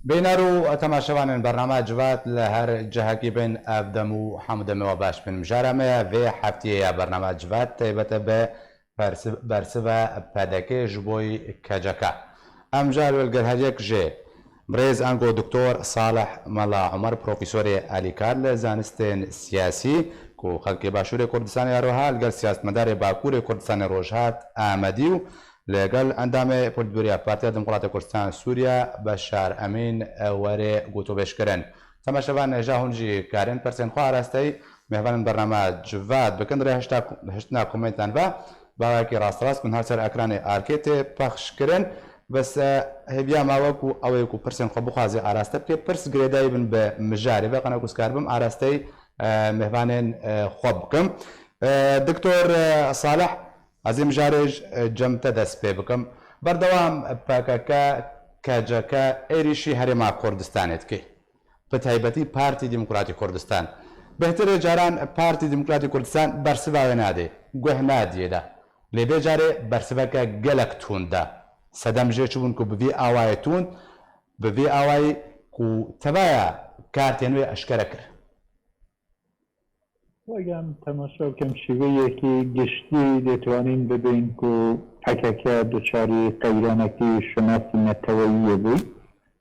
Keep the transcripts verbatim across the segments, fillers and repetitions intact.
Bîner û temaşevanên bername Civat li her cihekî bin, ev dem û hemû demê we baş bin. Mijara me ya vê heftiyê ya bername Civat taybet e bi persi-, bersiva P D K ji bo K C K. Em ji alwelger her yek jê birêz ango Doktor Salih Mela Omer, profesorê alîkar li zanistên siyasî ku xelkê Başûrê Kurdistanê ya roha li gel siyasetmedarê Bakurê Kurdistanê Rojhat Amedî û li gel endamê Polîtbûroya Partiya Demokratê Kurdistan Sûriye Beşar Emîn werê gotûbêj kirin. Temaşevan, hêja hûn jî karin pirsên xwe arasteyî mêvanên bername Civat bikin, rê hişta, hiştina komentan ve bawekî rastrast bin her ser ekranê arkê tê pexş kirin. Bes, e, hêviya me wek û ew ê ku pirsên xwe bixwaze araste bike, pirs girêdayî bin bi mijarê ve, qena ku ez karibim arasteyî, e, mêvanên, e, xwe bikim. E, Doktor, e, Salih, ez ê mijarê ji, e, cem te dest pê bikim. Berdewam P K K, K C K êrîşî Herêma Kurdistanê dike. Bi taybetî Partî Demokratî Kurdistan. Bêhtirê caran Partî Demokratî Kurdistan bersiva wê nadê, guh nadiyê de. Lê vê carê bersiveke gelek tund da. Sedem jê çi bûn ku bi vî awayê tund, bi vî awayî ku tevaya kartên wê eşkere kir. Weke em temaşa bikin, şêweyekî giştî dê twanîn bibîn ku P K K duçarî qeyranekî şinasî neteweyî bû.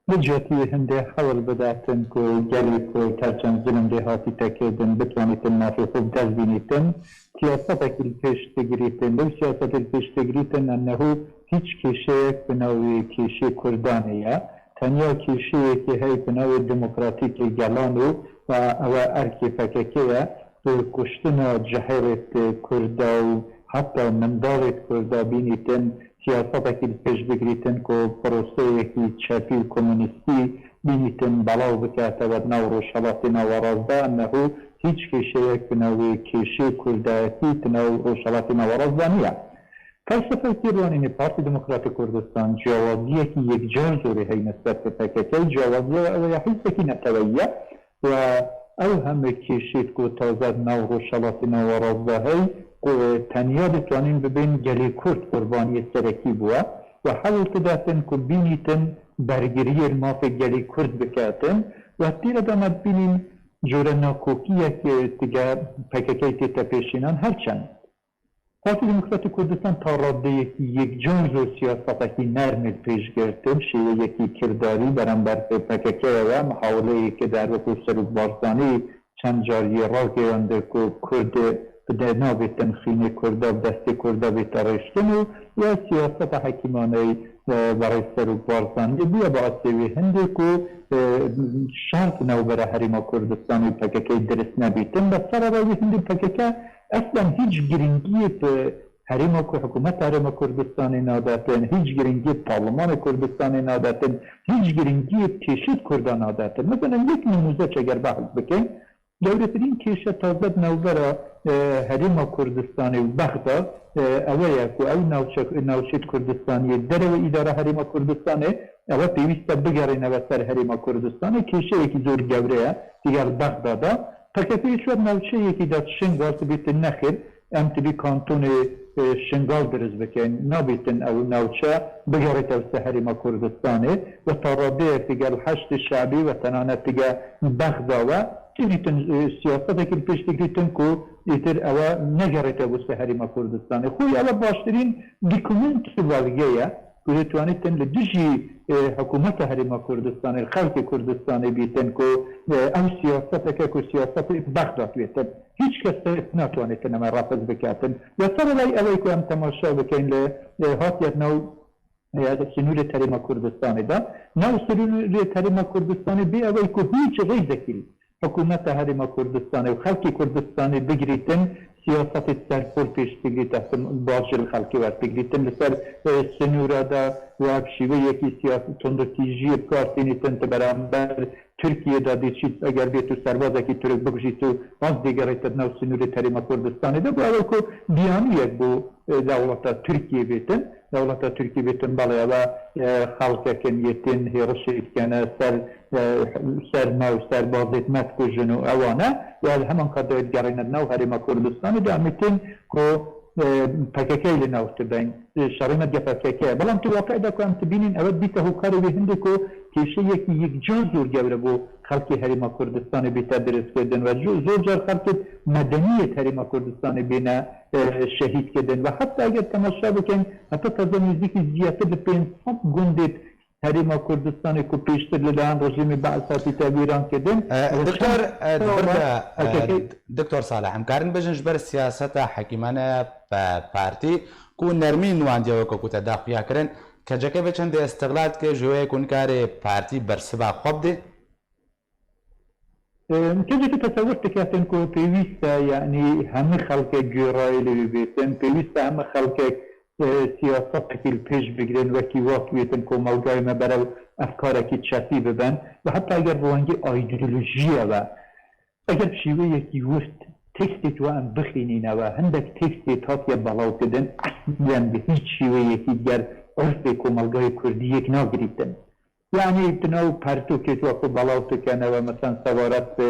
Li cihekî hindê hewl bidatin ku gelê Kurd her çend zilm dê hatîte kirdin, bitwanîtin mafê xwe bi dest bînîtin, siyasetekî li pêş digirîtin. Ew siyasetê li pêş digirîtin, ennehu hîç kêşeyek bi navê kêşê Kurdanê ye. Tenya kêşeyekê heye bi navê demokratîkê gelan û, e, ew e erkê P K K ye. Bi kuştina cihêrê Kurda û heta mindalê Kurda bînîtin, siyasetekî li pêş bigirîtin ku proseyekî çepî û komunîstî bînîtin belav bikete we di nav Rojhelatê Nawerast de, ennehu hîç kêşeyek bi navê kêşê Kurdayetî di nav Rojhelatê Nawerast de niye. Felsefeyê tê rwanînê Partî Demokratîk Kurdistan ciyawaziyekî yekcar zorê heye nisbet bi P K K, ciyawaziya we ew ya hizbekî neteweyî ye. Û ew heme kêşêt ku taze di nav Rojhelatê Nawerast de hey, ku tenya ditwanîn bibên gelê Kurd qurbaniyê serekî bûye û hewl didatin ku bînîtin bergiriyê li mafê gelê Kurd biketin û têre de me dibînîn cure nakokiyek dige P K K tê tepêşînan her çend. Partî Demokratîk Kurdistan ta radeyekî yekcar zor siyasetekî nermê pêş girtin, şêweyekî kirdarî beramber P K K ye. Mihaweleyeke der wekû Serok Barzanî çend car yê rageyande ku Kurd bi de nabêtin xînê Kurda bi destê Kurda bête rêştin û ya siyaseta hekîmaneyî, e, berê Serok Barzanî bûye baisê wê hindê ku, e, şert navbera Herêma Kurdistanê û P K K dirist nebîtin. Bi sereba wê hindê P K K eslen hîç giringiyê bi herêma ku hikûmeta Herêma Kurdistanê nadetin, hîç giringiyê bi Parlemanê Kurdistanê nadetin, hîç giringiyê bi kêşêt Kurda nadetin. Mesela yek nimûzeç eger behs bikin, gewretirîn kêşe taze di navbera, e, Herêma Kurdistanê û Bexda, e, ewe ye ku ew navçe, navçeyê Kurdistaniyê derewe îdara Herêma Kurdistanê, ewe pêwîst e bigerîne we ser Herêma Kurdistanê. Kêşeyekî zor gewre ye digel Bexda de. P K K ji we navçeyekî de Şingal tu bî tu nexêr, em tu bî kantonê, e, Şingal dirist bikin. Nabîtin ew navçe bigerîte ser Herêma Kurdistanê. We ta radeyek digel Heşdê Şebî we tenanet dige Bexda we. Çi dîtin, e, siyasetekî li pêş digirîtin ku îtir ewe negerîte bû ser Herêma Kurdistanê. Xwî ewe baştirîn dokument û belge ye ku dê twanîtin li dijî, e, hikûmeta Herêma Kurdistanê, xelkê Kurdistanê bîtin ku, e, ew siyaseteke ku siyasetê Bexdad wêtin. Hîç kes te natwanîtin eme refz biketin. Ya serê lay ew ê ku em temaşa bikin li, e, hatiye nav, e, sinûrê Herêma Kurdistanê de. Nav sinûrê Herêma Kurdistanê bê ew ê ku hîç rêzekî hikûmeta Herêma Kurdistanê û xelkê Kurdistanê bigirîtin, siyasetê serpol pêş bigirît, baz jî li xelkê werdigirîtin. Li ser, e, sinûra de we bi şêweyekî siyas-, tundûtîjiyê bi kar tînîtin, tu beramber Tirkiyê de dê çî eger bê tu serbazekî Tirk bikujî tu baz dêgerîte di nav sinûrê Herêma Kurdistanê de. Bi ew ku biyanûyek bû, e, dewleta Tirkiyê bêtin. Dewleta Tirkiyê bêtin, belê ew e, e, xelkekin yê tên hêrişê dikene ser, e, ser me û serbazêt me dikujin û ewan e. Û ez heman ka dê digerîne di nav Herêma Kurdistanê de em ê tên ku, e, P K K li nav tibin. E, şerê me dige P K K ye. Belam tu waqi'da ku em dibînin, ew dîte hokarê wê hindê ku kêşeyekî yekca zor gewre bo xelkê Herêma Kurdistanê bête diristkirdin ve zor car xelkê medenî yê Herêma Kurdistanê bêne, e, şehîdkirdin ve heta eger temaşa bikin, heta taze nêzîkî ziyatî li pênc sed gundê Herêma Kurdistanê ku pêştir li layan rejîmê Be'es hatîte wêran kirdin. E, Doktor, e, di vir de, e, Doktor Salih, em karin bêjin ji ber siyaseta hekîmane pe-, partî ku nermî niwandiye weke ku te daxuya kirin, K C K vê çendê îstixlal dike, ji wê yê ku nikarê partî bersiva xwe bidê? Em, K C K tesewir diketin ku pêwîst e, yanî hemî xelkek gurayê li wî bêtin, pêwîst e hemî xelkek, e, siyasetekî li pêş bigirin, wekî wak bêtin, komelgayê me berew efkarekî çetî bibin ve heta eger bi wengî aydîyolojiya ve, eger bi şêweyekî wirt tekstê tu em bixînîne ve hindek tekstê hatiye belavkirdin, eslen bi hîç şêweyekî ger urfê komelgayê kurdî yek nagirîtin. Yanî di nav pertûkê tu xwe belav dikene ve, mesela sebaret bi,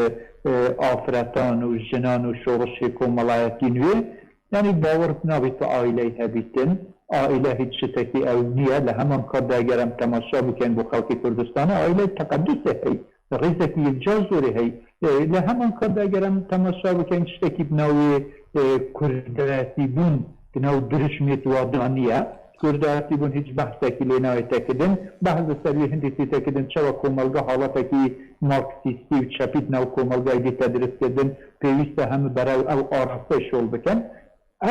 e, afretan û jinan û şorişê komelayetî nû, yanî bawer nabî tu aîleyê hebîtin. Aîle hîç şitekî ew niye. Li heman kat de eger em temaşa bikin bo xelkê Kurdistanê, aîle teqedusê hey, rêzekî yekca zorê hey. E, li heman kat de eger em temaşa bikin, tiştekî bi navê, e, kurdayetîbûn di nav dirişmê tu wa de niye. Kurdayetîbûn hîç behsekî lê nayê tekirin. Behs li ser wî hindî tê tekirin, çawa komelga halatekî marksîstî û çepî di nav komelgayê dî tedrîs kirin, pêwîst e hemî berew ew araste şol bikin.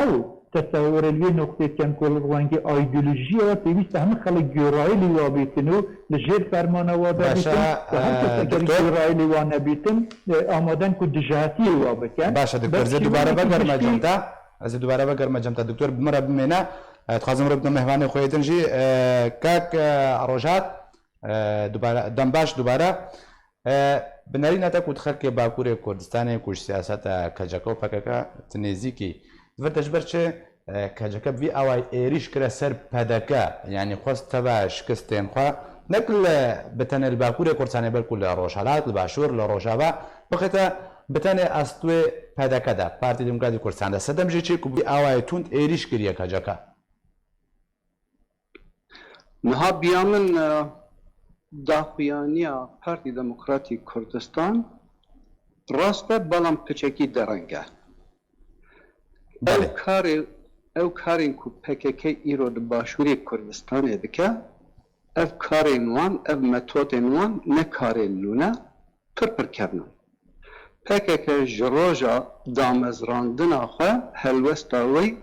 Ew tesewirê li wê noqtê dikin ku li rengî aydîyolojiya we pêwîst e hemî xelk gurayê li wa bîtin û li jêr fermana wa de bîtin û her kes eger gurayê li wa nebîtin, e, amaden ku dijatiyê wa bikin. Baş e, Doktor, ez ê dubare vegerime cem te. Ez ê dubare vegerime cem te, Doktor, bi min re bimêne. E, dixwazim re bidime mêvanê xwe yê din jî, e, kak, e, Rojhat, e, dubare, dem baş dubare. E, bi nerîna te ku di xelkê Bakurê Kurdistanê ku ji siyaseta K C K û P K K tu nêzîkî, di vir te ji ber çi, e, K C K bi vî awayî êrîş kire ser P D K, yanî xwest teva şikistên xwe, ne ku li, bi tenê li Bakurê Kurdistanê, belku li Rojhelat, li Başûr, li Rojava, bixete bi tenê astûyê P D K de, Partî Demokratîk Kurdistan de. Sedem jî çi ku bi vî awayî tund êrîş kiriye K C K? Niha biya min, e, daxuyaniya Partî Demokratîk Kurdistan rast e, belam piçekî dereng e. Ew Belê. karê, ew karên ku P K K îro di Başûrê Kurdistanê dike, ev karên wan, ev metodên wan ne karên nû ne, pir pir kevn in. P K K ji roja damezrandina xwe helwesta wê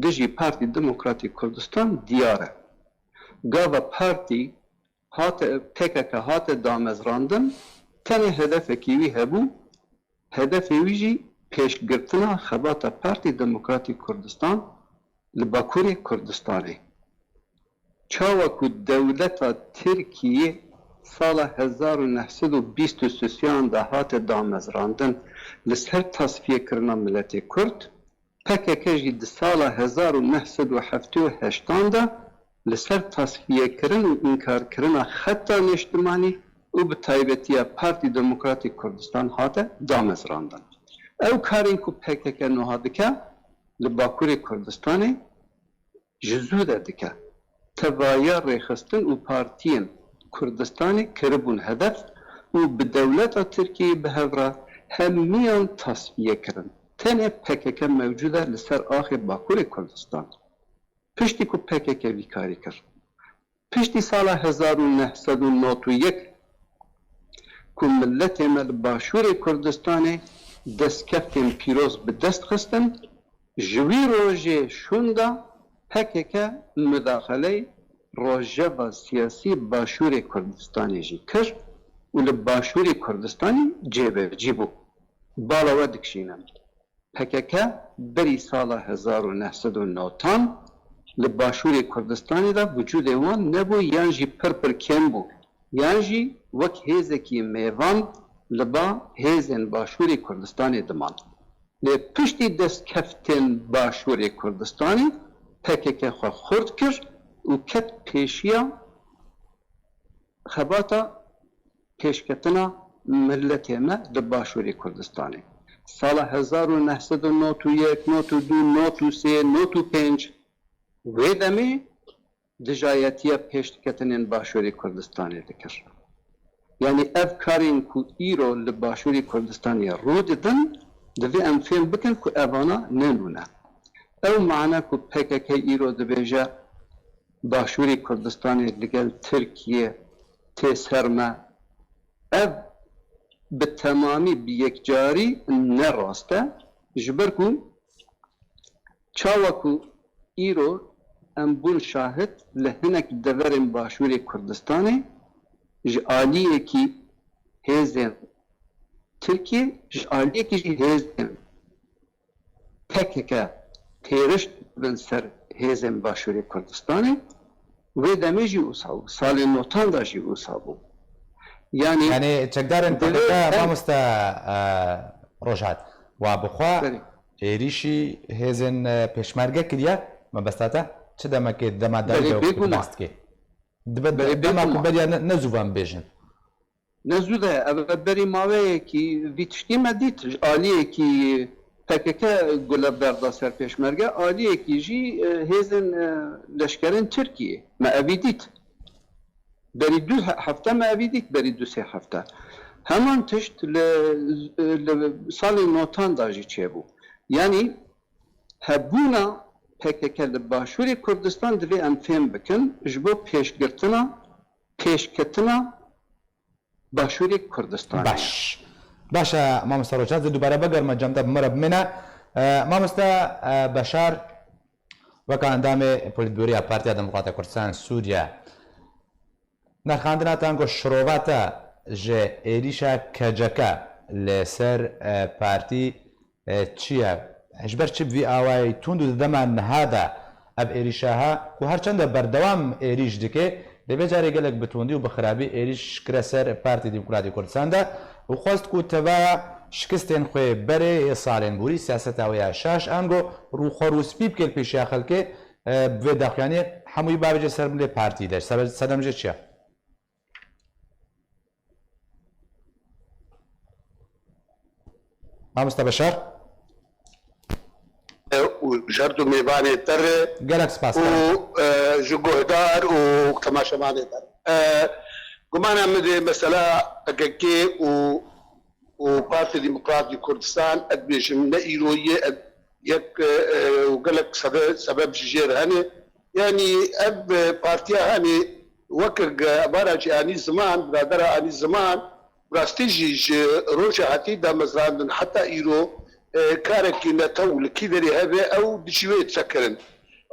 dijî Partî Demokratîk Kurdistan diyar e. Gava partî hate, P K K hate damezrandin, tenê hedefekî wî hebû, hedefê wî jî pêşgirtina xebata Partî Demokratîk Kurdistan li Bakurê Kurdistanê. Çawa ku dewleta Tirkiyê sala hezar û neh sed û bîst û sisiyan de hate damezrandin, li ser tasfiyekirina miletê Kurd, P K K jî di sala hezar û neh sed û heftê û heştan de li ser tasfiyekirin û înkarkirina xeta nêştimanî û bi taybetiya Partî Demokratîk Kurdistan hate damezrandin. Ew karên ku P K K nuha dike li Bakurê Kurdistanê, ji zû de dike. Tevaya rêxistin û partiyên Kurdistanê kiribûn hedef û bi dewleta Tirkiyeyê bi hev re hemiyan tasfiye kirin. Tenê P K K mewcûd e li ser axê Bakurê Kurdistan. Piştî ku P K K vî karî kir, Piştî sala hezar û neh sed û nod û yek ku miletê me li Başûrê Kurdistanê destkeftên pîroz bi dest xistin, ji wî rojê şûnda P K K mudaxeley rojeva siyasî Başûrê Kurdistanê jî kir û li Başûrê Kurdistanê cêbecî bû. Bala we dikişînim. P K K berî sala hezar û neh sed û nod an li Başûrê Kurdistanê de wicûdê wan nebû yan jî pir pir kêm bû, yan jî wek hêzekî mêvan li ba hêzên Başûrê Kurdistanê diman. Lê piştî destkeftên Başûrê Kurdistanê P K K xwe xurt kir û ket pêşiya xebata pêşketina miletê me li Başûrê Kurdistanê. Sala hezar û neh sed û nod û yek, nod û du, nod û sê, nod û pênc wê demê dijayetiya pêşketinên Başûrê Kurdistanê dikir. Yanî ev karên ku îro li Başûrê Kurdistanê rû didin, divê em fêm bikin ku evana ne nû ne. Ew mana ku P K K îro dibêje Başûrê Kurdistanê li gel Tirkiyê tê ser me, ev bi temamî, bi yekcarî ne rast e. Ji ber ku çawa ku îro em bûn şahid li hinek deverên Başûrê Kurdistanê ji aliyekî hêzên Tirkiyê, ji aliyekî jî hêzên P K K têriş dibin ser hêzên Başûrê Kurdistanê. Wê demê jî wisa bû. Salên notan de jî wisa bû. Yanî Yani çekdarên divê P K K ev mamoste, e, Rojhat, wa bi xwe Belê. êrîşî hêzên, e, pêşmerge kiriye, mebesta te çi demekê dema Belê, dawî de bêguman. Dest dike? Dibe Belê, dema ku bêguman. beriya ne, ne zû van bêjin. Ne zû de, ev berî maweyekî vî tiştî me dît. Ji aliyekî P K K gule berda ser pêşmerge, aliyekî jî, e, hêzên, e, leşkerên Tirkiyê. Me evî dît. Berî du he-, hefte me evî dît, berî du sê hefte. Heman tişt li, li salên notan de jî çêbû. Yanî hebûna P K K li Başûrê Kurdistan divê em fêm bikin ji bo pêşgirtina, pêşketina Başûrê Kurdistanê. Baş. Baş e, mamoste Rojan, ez dubare vegerime cem te bi me re bimêne. E, mamoste, e, Beşar, weke endamê Polîtbûroya Partiya Demokrata Kurdistan Sûriye, nerxandina te ango şirova te ji êrîşa K C K li ser, e, partî e, çi ye? Ji ber çi bi vî awayî tund û di dema niha de ev êrîşa ha, ku her çend e berdewam êrîş dike, lê vê carê gelek bi tundî û bi xirabî êrîş kire ser Partî Demokratî Kurdistan de û xwest ku tevaya şikistên xwe berê yê salên borî siyaseta wê ya şaş ango rû xwe rûspî bike li pêşiya xelkê, e, bi vê daxuyaniyê hemûyî bavêje ser milê partî de. Sebe-, sedem jê çi ye? Mamoste Beşar. û ji her du mêvanê te re Gelek spas. û, e, ji guhdar û temaşevanê te re. E, gumana min de mesela P K K û, û Partî Demokratî Kurdistan, ez dibêjim, ne îro ye, ez yek, e, û gelek sebe-, sebeb ji jêr hene. Yanî ev, e, partiya hene weke ge-, vara jî anî ziman, biradera anî ziman, Rastî jî ji roja hatî damezrandin heta îro, e, karekî netew li kî derê hebe ew dijî wê disekirin.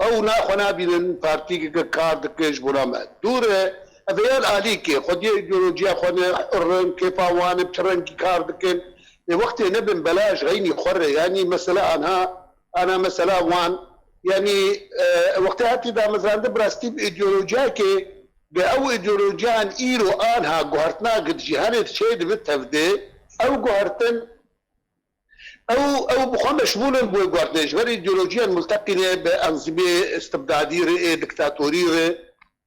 Ew naxwe nabînin partîkeke kar dike ji bona me. Dûr e, ev ê yan alîkê, xwediyê îdeolojiya xwe ne, rin, kêfa wan e, bi çi rengî kar dikin. Ê wextê nebin belaş, xeynî xwe re. Yanî mesela anha, ana mesela wan. Yanî, e, wextê hatî damezrandin bi rastî bi îdeolojiyakê Bi ew îdeolojiyan îro anha guhertina gi di cîhanê de çêdibe tevde, ew guhertin, ew, ew bi xwe meşmûl in bi wê guhertinê. Ji ber îdeolojiyên multeqî ne, bi enzîmê istibdadî re, ê diktatorî re,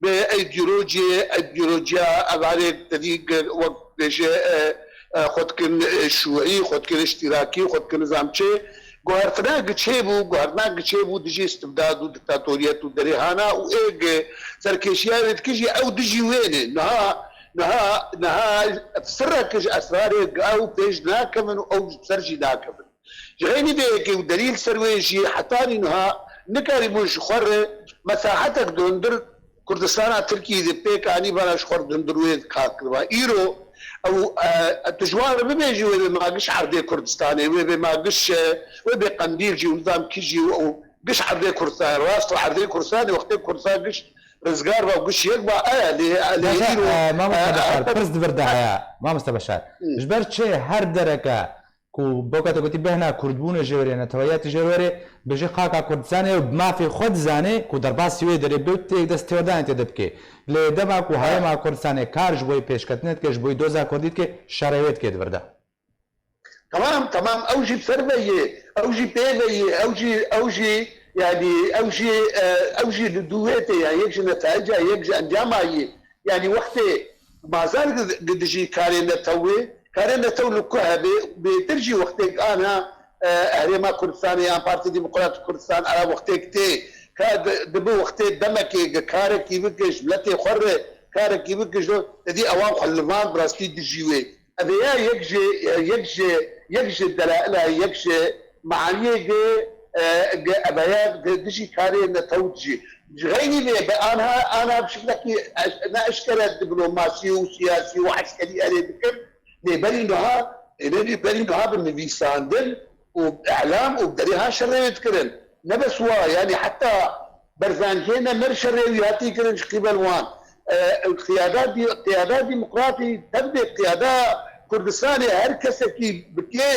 bi îdeolojiyê, îdeolojiya evarê tevî wek bêje, e, e, xwe dikin, e, şûî, xwe dikin îştîrakî, xwe dikin nizam çi. Guhertina gi çêbû, guhertina gi çêbû dijî istibdad û diktatoriyet û derêhana û ê gi serkêşiya wê dikir jî ew dijî wê ne. Niha, niha, niha sirrek ji esrarê gi ew pêş nakevin û ew ji ser jî nakevin. Ji xeynî vê yekê û delîl ser wê jî hetanî niha nikarîbûn ji xwe re mesahetek di hundir Kurdistana Tirkiyê de pêk anîbana ji xwe re di hundir wê kar kiriba. Îro ew, e, tu ji wan re bibêjî wê bê ma giş erdê Kurdistanê, wê bê ma giş, e, wê bê Qendîl jî û nizam kî jî û ew giş erdê Kurdistanê, rast û erdê Kurdistanê, wextê Kurdistan giş rizgar ba û giş yek ba, e, lê, lê Beşar, îro, e, mamoste e, Beşar, e, pirs di vir de heye, mamoste Beşar. Hı. Ji ber çi her dereke ku, weke te gotî, bêhna kurdbûnê jê were, neteweyatî jê were, bi jê xaka Kurdistanê û bi mafê xwe dizane ku derbasî wê derê bê û tê dest têwerdanê tê de bike. Lê dema ku Ha. herêma Kurdistanê kar ji bo yê pêşketinê dike, ji bo yê doza kurdî dike, şerê wê dike di vir de. Tamam, tamam, ew jî bi ser ve yê, ew jî pê ve yê, ew jî, ew jî, yanî, ew jî, e, ew jî li dû wê tê, yanî yek ji netaica, yek ji encama yê. Yanî wextê Mazar gi-, gi dijî karê netew wê, karê netew li ku hebe, bêtir jî wextêk ana, e, Herêma Kurdistanê yan Partî Demokrat Kurdistan ara wextêk tê, ka di-, dibi wextê demekê gi karekî bike ji miletê xwe re, karekî bike ji te dî ewan xwe li van bi rastî dijî wê. Ev ya yek ji, yek ji, yek ji delaila, yek ji meaniyê ge, e, ge ev ya ge dijî karê netew dijî. Ji xeynî vê be anha, anha bi şiklekî eş-, ne eşkere diplomasî û siyasî û eskerî erê dikin. Lê berî niha, ê, berî, berî niha bi nivîsandin û îlam û bi derê ha şerê wê dikirin. Ne bes wa, yanî heta Barzanî ne mer şerê wî hatî kirin ji qîbel wan. E, qiyada dî-, qiyada demokratî, tevdê qiyada Kurdistanê her kesekî bi kê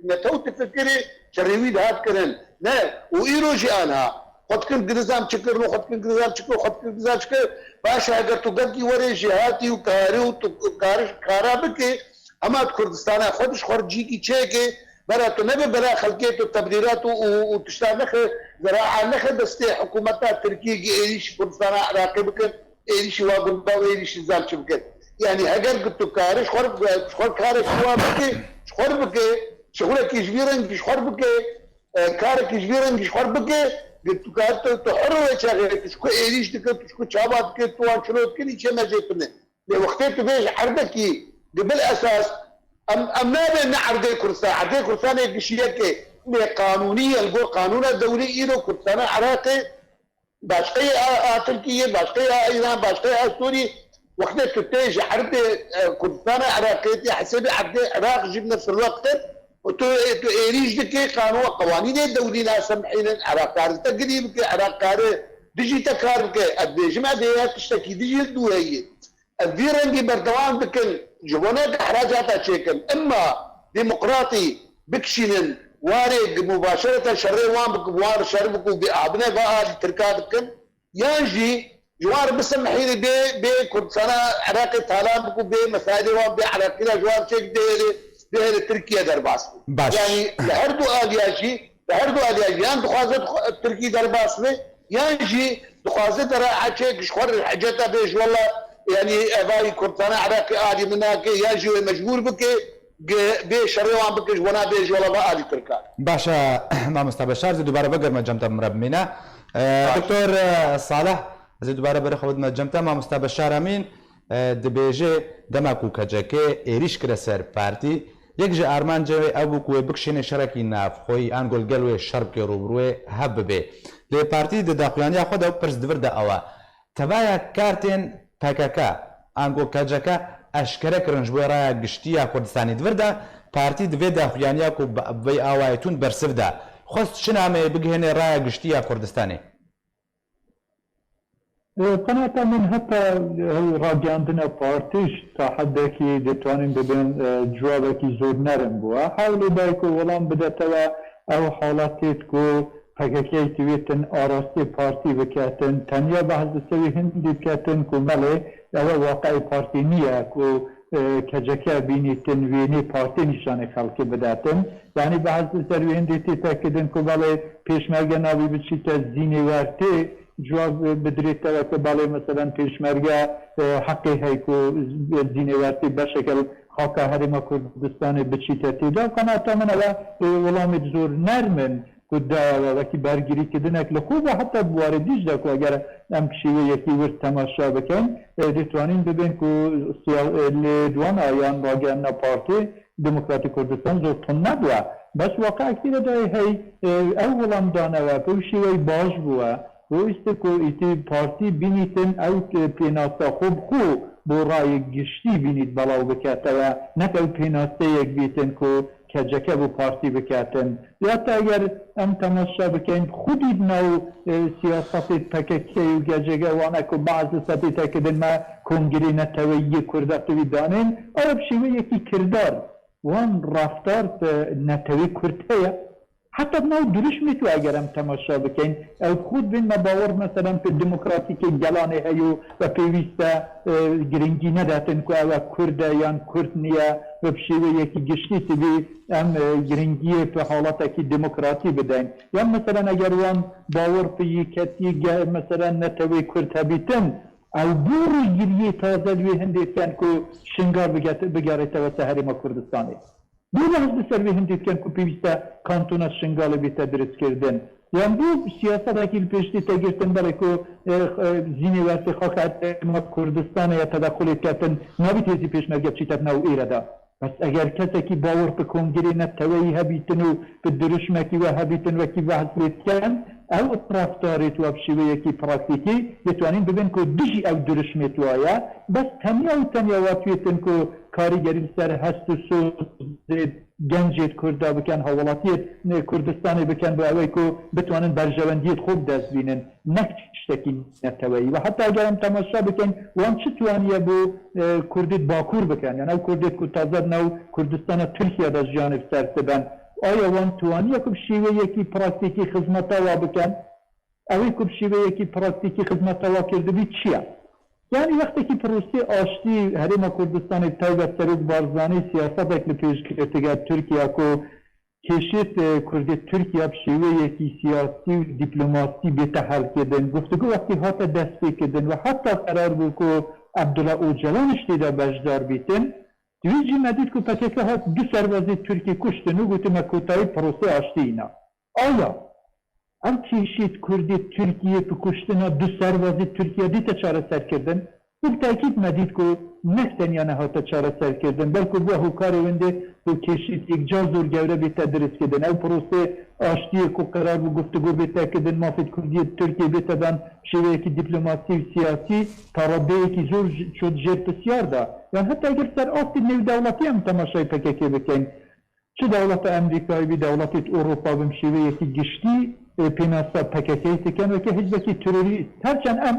netew difikirê şerê wî dihat kirin. Ne, û îro jî anha. Xwe dikin girizam çi kir, xwe dikin girizam çi kir, xwe dikin girizam çi kir. Baş e, eger tu gelkî werê jêhatî û karî û tu kar-, kara bikê, hema di Kurdistana xwe di ji xwe re cîkî çêkê, bera tu nebe bela xelkê tu tebrîrat û, û, û tişta nexe, zeraa nexe destê hikûmeta Tirkiyê gi êrîşî Kurdistana Iraqê bikin, êrîşî wa gunda û êrîşî zam çi bikin. Yanî heger gi tu karî ji xwe re, ji xwe re karekî wa bikê, ji xwe re bikê, şixulekî ji vî rengî ji xwe re bikê, e, karekî ji vî rengî ji xwe re bike, gi tu kar tu, tu hir wê çaxê, tu ji ku êrîş dike, tu ji ku çava dike, tu wan çilo dikin, îçê me jê tune. Lê wextê tu bêj erdekî, di bil esas, em, em nabê ne erdê Kurdistan, erdê Kurdistanê gişiyekê, lê qanûnî ye, li gor qanûna dewlî îro Kurdistana Iraqê, başqeyê a, a Tirkiyê, başqeyê a Îran, başqeyê a Sûrî, Wextê tu tê ji erdê, e, Kurdistana Iraqê tê hesêbê erdê Iraq jî bi nefs el-wektir û tu, e, tu êrîş dikê qanûn qewanînê dewlî nasemhînin Iraq kar te girî bike, Iraq kare dijî te kar bike. Ez dibêjim ev heye tiştekî dijî li dû heye. Ev vî rengî berdewam dikin, ji bo ne ihracata çêkin. Emma demokratî bikişînin warê mubaşereten şerê wan bik-, wan şer bik û bê abine va alî Tirka dikin. Yan jî ji wan re bisin mihîrî bê, bê Kurdistana Iraqê talan bik û bê mesailê wan bê Iraqî re ji wan çêk bihêle, bihêle Tirkiye derbas bû. Baş. Yanî li her du aliya jî, li her du aliya jî yan dixwaze dixwa-, Tirkî derbas be, yan jî dixwaze dera çêk ji xwe re hiceta bê ji wela, yanî evayî Kurdistana Iraqê alî min nake, yan jî wê mecbûr bike, ge-, bê şerê wan bike ji bona bê ji wela ve alî Tirkan. Baş e, mamosta Beşar, ez ê dubare vegerime cem te min re bimîne. E, Baş. Doktor, e, Salih, ez ê dubare berê xwe bidime cem te. Mamosta Beşar Emîn, e, dibêje, dema ku K C K êrîş kire ser partî, yek ji armancê wê ew bû ku wê bikişêne şerekî navxweyî, ango li gel wê şer bike, rûbirûyê hev bibe. Lê partî di daxuyaniya xwe de ew pirs di vir de ew e. Tevaya kartên P K K, ango K C K eşkere kirin ji bo raya giştî ya Kurdistanê. Di vir de partî di vê daxuyaniya ku bi vê awayê tûn bersiv da, xwest çi nameyê bigihêne raya giştî ya Kurdistanê? E, qenaeta min heta ew ragihandina partî ji ta hedekî dê twanîn bibin, e, civabekî zor nerm bû. Hewlê dayik û welam bidete we ew haletê ku P K K divêtin arastê partî biketin, tenya behs li ser wî hindî biketin ku belê ew e waqeyê partî niye ku, e, K C K bînîtin wênê partî nîşanê xelkê bidetin. Yanî behs li ser wî hindî tê tekidin ku belê pêşmerge navî biçîte zînê wertê, civab bidirête weke belê meselen pêşmerge, e, heqê heye ku zînê wertê beşeke li xaka Herêma Kurdistanê biçîte tê de. Qenaeta min ew e, e, welamê zor nerm in. Ku daye we wekî bergirîkidinek li xwe ve heta bi warê dîj de ku eger em bi şêweyekî wir temaşa bikin, e, dê twanîn bibên ku siya-, e, li dwana yan ragihandina Partî Demokratîk Kurdistan zor tund nebûye. Bes waqeyekî re dayê hey, e, ew welam dane we, bi wî şêweyî baş bûye. Wî wîste ku îtî partî bînîtin ew, e, pênasa xwe bi xwe bo rayê giştî bînît belaw bikete we, nek ew pênaseyek bîtin ku K C K bo partî biketin. Ya te eger em temaşa bikeyn, xwedî di nav, e, siyasetê P K K û G C G wan e ku bazı setê tekidin me kongrê neteweyî yê Kurda tu wî danên, ew bi şêweyekî kirdar wan reftar bi netewê Kurd heye. Heta di nav dirûşmê tu eger em temaşa bikeyn, ew xwe dibên me bawer meselen pê demokratîkê gelanê heye û ve pêwîst e, e, girîngî nedatin ku ew e Kurd e yan Kurd niye ve bi şêweyekî giştî tibî em, e, girîngiyê bi halatekî demokratî bideyn. Yan meselen eger wan bawer bi yeketî ge-, meselen netewê Kurd hebîtin, ew bo rêgiriyê taze li wê hindê dikin ku Şingal biget-, bigerête wese Herêma Kurdistanê. Bê behs li ser vê hindê dikin ku pêwîst e kantona Şingalê bête diristkirdin. Yan bû siyasetekî li pêş tê girtin, belê ku, e, e, zînê wertê xaka Kurdistanê ya tedequlê ketin, nabît hêzî pêşmerge çîte nav êre de. Bes eger kesekî bawer bi kongirê neteweyî hebîtin û bi dirişmekî we hebîtin, wekî behs lê dikin, ew reftarê tu bi şêweyekî praktîkî dê twanîn bibin ku dijî ew dirişmê tu ye. Bes tenya û tenya wa tu yêtin ku karîgerî li ser hest û sozê gencêd Kurda bikin, hawlatiyêd Kurdistanê bikin, bo ewey ku bitwanin berjewendiyêd xwe bi dest bînin, ne tiştekî neteweyî. Ve heta eger em temaşa bikin, wan çi twaniye bo, e, Kurdêd Bakur bikin? Yani ew Kurdêd ku taze di nav Kurdistana Tirkiye de jiyanê bi ser diben. Aya wan twaniye ku bi şêweyekî praktîkî xizmeta wa bikin? Ew ê ku bi şêweyekî praktîkî xizmeta wa kirdibî çi ye? Yanî wextekî prosê aştî Herêma Kurdistanê bi taybet Serok Barzanî siyasetek li pêş girtî gel Tirkiye ku kêşêt, e, Kurdê Tirkiye bi şêweyekî siyasî û dîplomasî bête helkirdin. Guftûgo wextî hate destpêkirdin û heta qerar bû ku Abdullah Ocalan ji tê de beşdar bîtin, di wî cî me dît ku P K K hat du serbazê Tirkî kuştin û gotin me kotayî prosê aştî îna. Aya ev kêşêt Kurdê Tirkiyê bi kuştina du serbazê Tirkiye dîte çareserkirdin? Bi tekîd me dît ku ne tenya nehate çareserkirdin, belku bi hokarê wendê ku kêşêt yekcar zor gewre bête diristkirdin. Ew prosê aştiyê ku qerar bû guftûgo bête kirdin, mafêt Kurdiyê Tirkiyê bête dan şêweyekî dîplomasî û siyasî, ta radeyekî zor ji-, çû jêr pisyar da. Yan heta eger ser astê nêwdewletî em temaşayê P K K bikin, çi dewleta Amerîkayê bî, dewletêt Ewropa bin şêweyekî giştî, e, pênasa P K K dikin weke hizbekî terorîst. Her çend em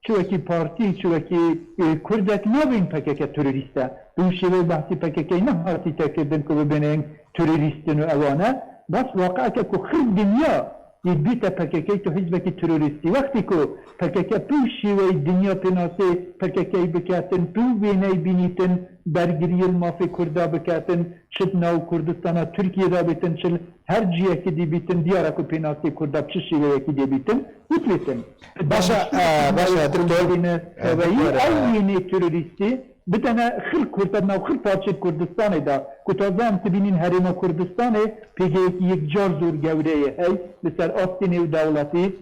çi wekî partî, çi wekî, e, Kurdek nabên P K K terorîst e. Bi wî şêweyê behsî P K K nehatîte kirdin ku bibênin terorîst in û ewan e. Bes waqieke ku xir dinya dît bîte P K K tu hizbekî terorîstî. Wextî ku P K K bi wî şêweyî dinya pênasê P K K biketin, bi wî wêneyî bînîtin, bergiriyê li mafê Kurda biketin, çi di nav Kurdistana Tirkiyê de bîtin, çi li her ciyekî dî bîtin, diyar e ku pênasê Kurda bi çi şêweyekî dê bîtin, bikirîtin. Baş e, e, baş e, doktor. E, Teveyî doktor, ew e, wênê terorîstî bidene xil Kurda, di nav xil parçeyê Kurdistanê de, ku taze em dibînin Herêma Kurdistanê pêgehekî yekcar zor gewre ye hey, li ser astê nêwdewletî,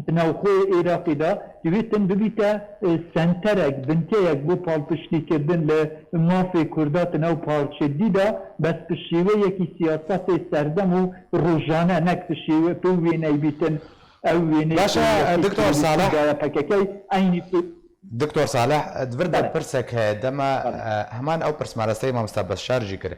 di navxweyê Iraqê de, divê tim bibîte, e, senterek, binkeyek bo palpiştîkirdin li mafê Kurda di nav parçê dî de, bes bi şêweyekî siyasetê serdem û rojane, nek bi şêwe, bi wêney bîtin, ew wêneyê Baş e, ku wekî Doktor Salih. Daye P K K, eynî tu- Doktor Salih, di vir de Belê. Pirsek heye, dema, Belê. E, heman ew pirs me rasteyî mamosta Beşar jî kir.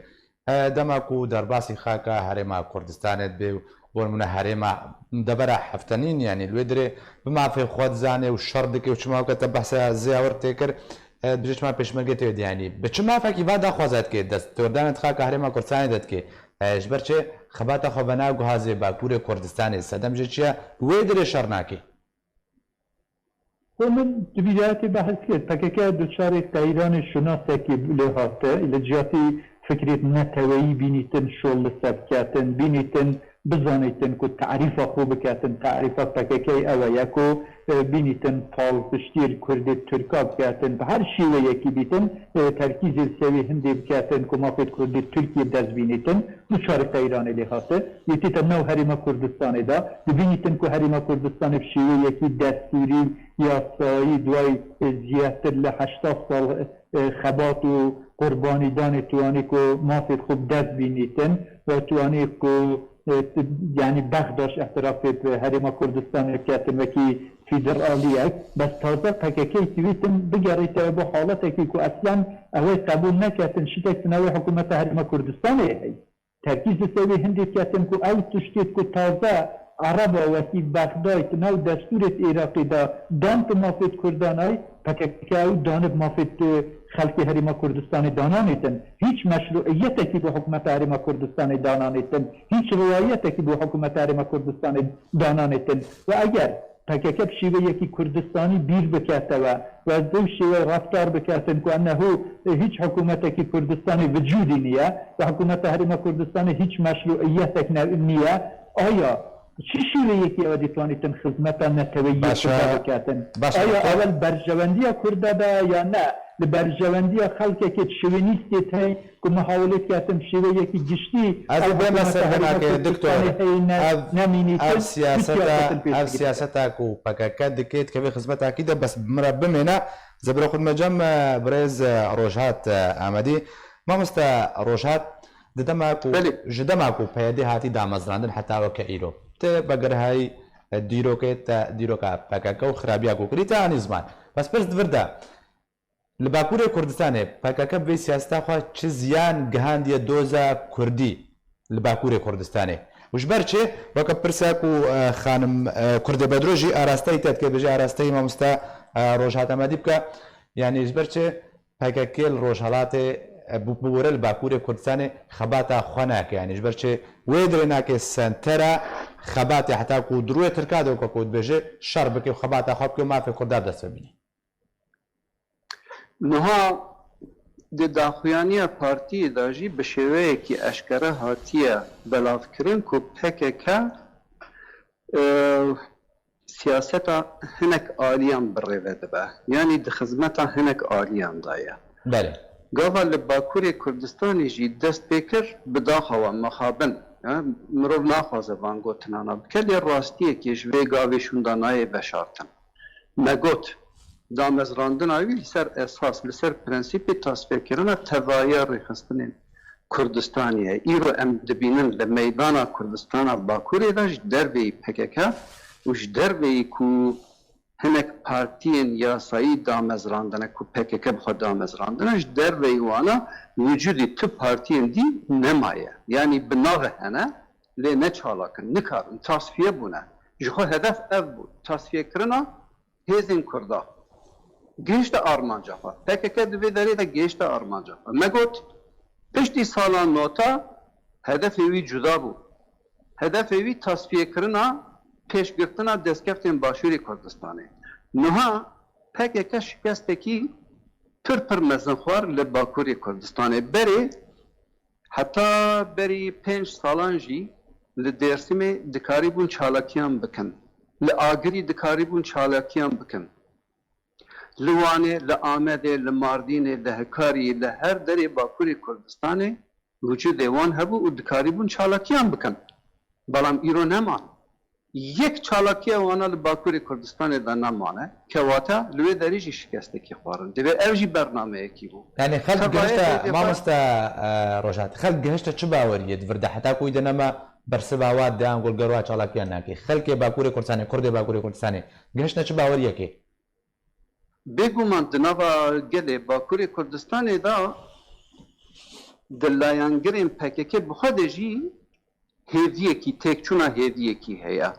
E, dema ku derbasî xaka Herêma Kurdistanê dibê û bo nimûne herêma debera heftenîn, yanî li wê dirê bi mafê xwe dizanê û şer dike û çima weke te behsa Ziyawir tê kir, e, dibêje çima pêşmerge tê wê de, yanî bi çi mafekî va daxwaza dike dest têwirdanê di xaka Herêma Kurdistanê de dike? E, ji ber çi xebata xwe venaguha zê Bakurê Kurdistanê, sedem jê çi ye? Wê dirê şer nake. Xwe min di bîdayetê behs kir, P K K duçarê qeyranê şunasekî lê hate, li ciyatî fikrêt neteweyî bînîtin şol li ser ketin, bînîtin bizanîtin ku tarîfa xwe biketin, tarîfa P K K ew e ku, e, bînîtin palpiştiyê li Kurdê Tirka biketin, bi her şêweyekî bîtin, e, terkîzê li ser wê hindê biketin ku mafêt Kurdê Tirkiyê bi dest bînîtin. Duçarê qeyranê lê hate. Yê tête nav Herêma Kurdistanê de, dibînîtin ku Herêma Kurdistanê bi şêweyekî destûrî û yasayî duayî, e, zêdetir li heştad sal, e, xebat û qurbanîdanê tuwanî ku mafê xwe bi dest bînîtin ve tuwanî ku, e, t-, yanî Bexdaş îtirafê bi Herêma Kurdistanê ketin wekî federaliyek. Bes taze P K K divîtin bigerîte bo haletekî ku eslen ew ê qebûl neketin, şitek di navê hikûmeta Herêma Kurdistanê heye. Terkîz li ser wê hindê ketin ku ew tiştêt ku taze Ereba wekî Bexdayê di nav destûrêt Iraqê de dan di mafêt Kurdan ay, P K K ew danib mafêt, e, xelkê Herêma Kurdistanê dananêtin. Hîç meşruiyetekî bo hikûmeta Herêma Kurdistanê dananêtin. Hîç riwayetekî bo hikûmeta Herêma Kurdistanê dananêtin. Ve eger P K K bi şêweyekî Kurdistanî bîr biketewe, ve bi şêweyê reftar biketin ku ennehu, e, hîç hikûmetekî Kurdistanê vicûdî niye ve hikûmeta Herêma Kurdistanê hîç meşruiyetek ne-, niye, aya çi şêweyekî ew ê ditwanîtin xizmeta neteweyî Baş e, Kurda biketin? Baş e, Aya doktor. Ew berjewendiya Kurda de ya ne? di berjewendiya xelkekê şovenîstê tey ku muhawelê ketin şêweyekî giştî Ez ew bême ser hikûmeta Herêma vinakê, Doktor. Kurdistanê heye ne, Ev, nemînîtin, ev siyaseta, ev siyaseta ku P K K dike, dikeve xizmeta kî de, bes bi min re bimêne. Zebra xwe dime cem, e, birêz, e, Rojhat, e, Amedî. Mamoste Rojhat, di dema ku, Belê. ji dema ku P Y D hatî damezrandin heta weke îro, te vegirhayî, e, dîrokê te, dîroka P K K û xirabiya ku kirî te anî ziman. Bes pirs di vir de, Li Bakurê Kurdistanê P K K bi vê siyaseta xwe çi ziyan gihandiye doza Kurdî li Bakurê Kurdistanê? Û ji ber çi? Weke pirsa ku, e, xanim, e, Kurdê Bedro jî arasteyî te dike, bêje arasteyî mamoste, e, Rojhat Amedî bike. Yanî ji ber çi P K K li Rojhelatê, e, bi, bi were li Bakurê Kurdistanê xebata xwe nake? Yanî ji ber çi wê dirê nake sentera xebatê heta ku di rûyê Tirka de weke ku dibêje şer bike û xebata xwe bike û mafê Kurda bi dest ve bîne? Niha di daxuyaniya partiyê de jî bi şêweyekî eşkere hatiye belavkirin ku P K K, e, siyaseta hinek aliyan bi rê ve dibe. Yanî di xizmeta hinek aliyan de ye. Belê. Gava li Bakurê Kurdistanê jî dest pê kir, bi daxa we mixabin, e, mirov naxwaze van gotinana bike, lê rastiyekê ji vê gavê şûnda nayê veşartin. Me got, damezrandina wî li ser esas, li ser prensîpê tasfiyekirina tevahiya rêxistinên Kurdistanê ye. Îro em dibînin li meydana Kurdistana Bakurê de ji derveyî P K K û ji derveyî ku hinek partiyên yasayî damezrandine, ku P K K bi xwe damezrandine, ji derveyî wana wicûdê tu partiyên dî nemaye. Yanî bi navê hene, lê ne çalak in, nikarin, tasfiye bûne. Ji xwe hedef ev bû, tasfiyekirina hêzên Kurda. Gihişte armanca xwe. P K K di vê derê de gihişte armanca xwe. Me got, piştî sala nota hedefê wî cuda bû. Hedefê wî tasfiyekirina, pêşgirtina destkeftên Başûrê Kurdistanê. Niha P K K şikestekî pir pir mezin xwar li Bakurê Kurdistanê. Berê Heta berî pênc salan jî li Dêrsimê dikarîbûn çalakiyan bikin. Li Agirî dikarîbûn çalakiyan bikin. Li Wanê, li Amedê, li Mardînê, li Hekarî, li her derê Bakurê Kurdistanê wicûdê wan hebû û dikarîbûn çalakiyan bikin. Belam îro neman. Yek çalakiya wana li Bakurê Kurdistanê de nemane, kewata li wê derê jî şikestekî xwarin. Divê ev jî bernameyekî bû. Yanî xelk Tevayê gihişte, hêzê xwe mamoste, e, Rojhat, xelk gihişte çi baweriyê di vir de? Heta ku wî de nema bersiva wa deyan gulger wa çalakiyan nake. Xelkê Bakurê Kurdistanê, Kurdê Bakurê Kurdistanê gihişte çi baweriyekê? Bêguman di nava gelê Bakurê Kurdistanê de di layengirên P K K bi xwe de jî hêviyekî, têkçûna hêviyekî heye.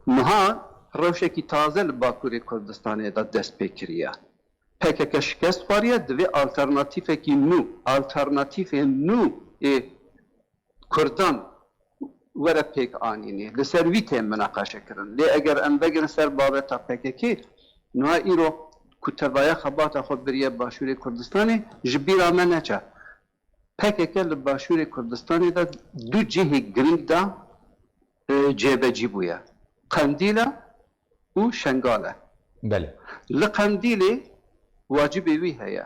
Niha rewşekî taze li Bakurê Kurdistanê de dest pê kiriye. P K K şikest xwariye, divê alternatîfekî nû, alternatîfên nû ê Kurdan were pêk anînê. Li ser wî tê mineqeşe kirin. Lê eger em vegerin ser babeta P K K, niha îro ku tevaya xebata xwe biriye Başûrê Kurdistanê, ji bîra me neçe. P K K li Başûrê Kurdistanê de du cihê girîng de, e, cêbecî bûye. Qendîl e û Şengal e. Belê. Li Qendîlê wacibê wî heye.